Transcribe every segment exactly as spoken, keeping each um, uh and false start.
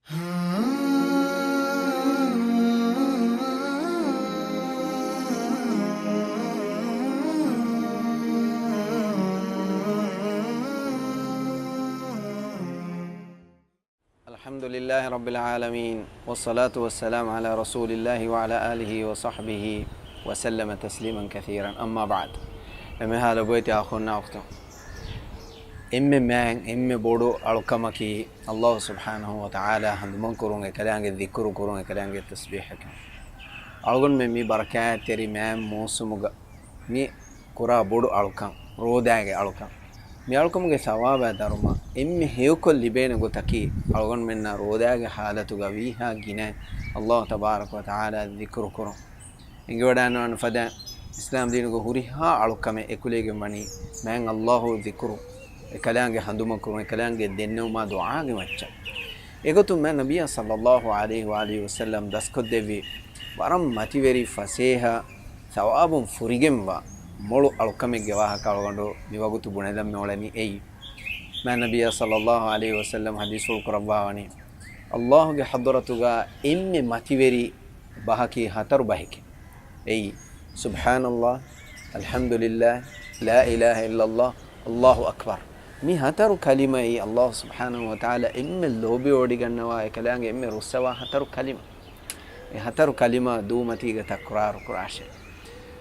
الحمد لله رب العالمين، والصلاة والسلام على رسول الله وعلى آله وصحبه وسلم تسليما كثيرا. أما بعد. އެންމެހާ ލޮބުވެތި އަޚުންނާ އުޚްތުން. އެންމެ މާތް، އެންމެ ބޮޑު އަޅުކަމަކީ، ﷲ ސުބްޙާނަހޫ ވަތަޢާލާ ހަނދުމަން ކުރުން، އެކަލާނގެ ޛިކުރު ކުރުން، އެކަލާނގެ ތަސްބީޙަކުން. އަޅުގަނޑުމެން މި ބަރަކާތްތެރި މާތް މޫސުމުގަ މި ކުރާ ބޮޑު އަޅުކަން، ރޯދާގެ އަޅުކަން. މި އަޅުކަމުގެ ސަވާބާ ދަރުމަ އެންމެ ހެޔޮކޮށް ލިބޭނެ ގޮތަކީ، އަޅުގަނޑުމެންނަށް ރޯދާގެ ޙާލަތުގަ ވީހާ ގިނަ ﷲ ތަބާރަކަ ވަތަޢާލާ ޛިކުރު ކުރުން. އެނގިވަޑައިގަންނަވާނެ ފަދަ އިސްލާމް ދީނުގެ ހުރިހާ އަޅުކަމެއް އެކުލެވިގެން ވަނީ މާތް ﷲ ޛިކުރު، އެކަލާނގެ ހަނދުމަކުރުން، އެކަލާނގެ ދެންނެވުމާ ދުޢާގެ މައްޗަށް. އެގޮތުން މާތް ނަބިއްޔާ ޞައްލައްލާހު ޢަލައިހި ވައާލިހި ވަސައްލަމް ދަސްކޮށްދެއްވި ވަރަށް މަތިވެރި ފަސޭހަ ސަވާބުން ފުރިގެންވާ މޮޅު އަޅުކަމެއްގެ ވާހަކަ އަޅުގަނޑު މިވަގުތު ބުނެލަން މިއުޅެނީ އެއީ. މާތް ނަބިއްޔާ ޞައްލައްލާހު ޢަލައިހި ވަސައްލަމް ޙަދީޘްފުޅު ކުރައްވާވަނީ، ﷲ ގެ ޙަޟްރަތުގަ އެންމެ މަތިވެރި ބަހަކީ ހަތަރު ބަހެކޭ. އެއީ، سبحان الله، الحمد لله، لا إله إلا الله، الله أكبر. މި ހަތަރު ކަލިމައީ ﷲ ސުބްޙާނަހޫ ވަތަޢާލާ އެންމެ ލޯބިވޮޑިގަންނަވާ، އެކަލާނގެ އެންމެ ރުއްސަވާ ހަތަރު ކަލިމަ. އެ ހަތަރު ކަލިމާ ދޫ މަތީގަ ތަކުރާރު ކުރާށޭ.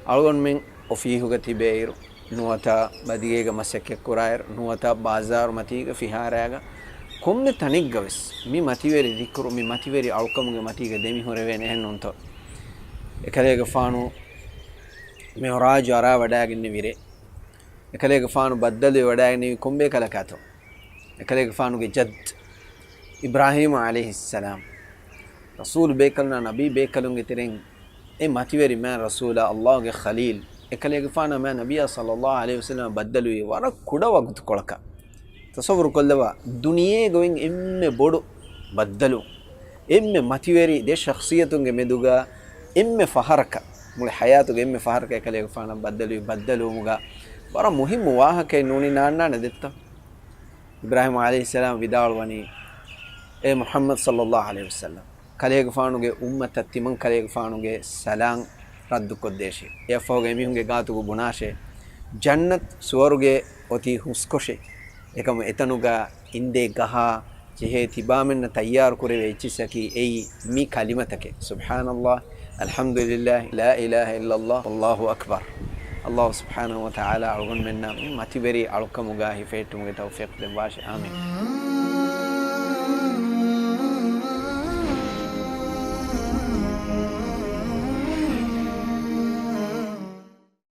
އަޅުގަނޑުމެން އޮފީހުގަ ތިބޭއިރު، ނުވަތަ ބަދިގޭގަ މަސައްކަތް ކުރާއިރު، ނުވަތަ ބާޒާރު މަތީގަ، ފިހާރައިގަ، ކޮންމެ ތަނެއްގަވެސް މި މަތިވެރި ޛިކުރު، މި މަތިވެރި އަޅުކަމުގެ މަތީގަ ދެމިހުރެވޭނެ، އެހެންނޫންތޯ؟ އެކަލޭގެފާނު މިޢުރާޖު އަރާ ވަޑައިގެންނެވިރޭ، އެކަލޭގެފާނު ބައްދަލުވެ ވަޑައިގެންނެވީ ކޮންބޭކަލަކާތޯ؟ އެކަލޭގެފާނުގެ ޖައްދު އިބްރާހީމް ޢަލައިހިއްސަލާމް، ރަސޫލު ބޭކަލުންނާ ނަބީ ބޭކަލުންގެ ތެރެއިން އެ މަތިވެރި މާތް ރަސޫލާ، ﷲ ގެ ޚަލީލް، އެކަލޭގެފާނާ މާތް ނަބިއްޔާ ޞައްލައްލާހު ޢަލައިހި ވަސައްލަމަށް ބައްދަލުވީ ވަރަށް ކުޑަ ވަގުތުކޮޅަކަށް. ތަޞައްވުރު ކޮށްލަވާ، ދުނިޔޭގަ އޮތް އެންމެ ބޮޑު ބައްދަލުވުން، އެންމެ މަތިވެރި ދެ ޝަޚްޞިއްޔަތުންގެ މެދުގަ އެންމެ ފަހަރަކަށް، މުޅި ޙަޔާތުގެ އެންމެ ފަހަރަކަށް އެކަލޭގެފާނަށް ބައްދަލުވި ބައްދަލުވުމުގަ ވަރަށް މުހިއްމު ވާހަކައެއް ނޫނީ ނާންނާނެ ދެއްތަ؟ އިބްރާހީމް ޢަލައިހިއްސަލާމް ވިދާޅުވަނީ، އޭ މުޙައްމަދު ޞައްލައްލާހު ޢަލައިހި ވަސައްލަމް، ކަލޭގެފާނުގެ އުއްމަތަށް ތިމަން ކަލޭގެފާނުގެ ސަލާން ރައްދުކޮށްދޭށޭ. އެއަށްފަހުގަ އެމީހުންގެ ގާތުގަ ބުނާށޭ، ޖަންނަތު ސުވަރުގެ އޮތީ ހުސްކޮށޭ. އެކަމު އެތަނުގަ އިނދޭ ގަހާ ޖެހޭ ތިބާމެންނަށް ތައްޔާރު ކުރެވޭ އެއްޗިއްސަކީ އެއީ މި ކަލިމަތަކެއް. سبحان الله، الحمد لله، لا إله إلا الله، الله أكبر. ﷲ ސުބްޙާނަހޫ ވަތަޢާލާ އަޅުގަނޑުމެންނަށް މި މަތިވެރި އަޅުކަމުގަ ހިފެހެއްޓުމުގެ ތައުފީޤު ދެއްވާށި. އާމީން.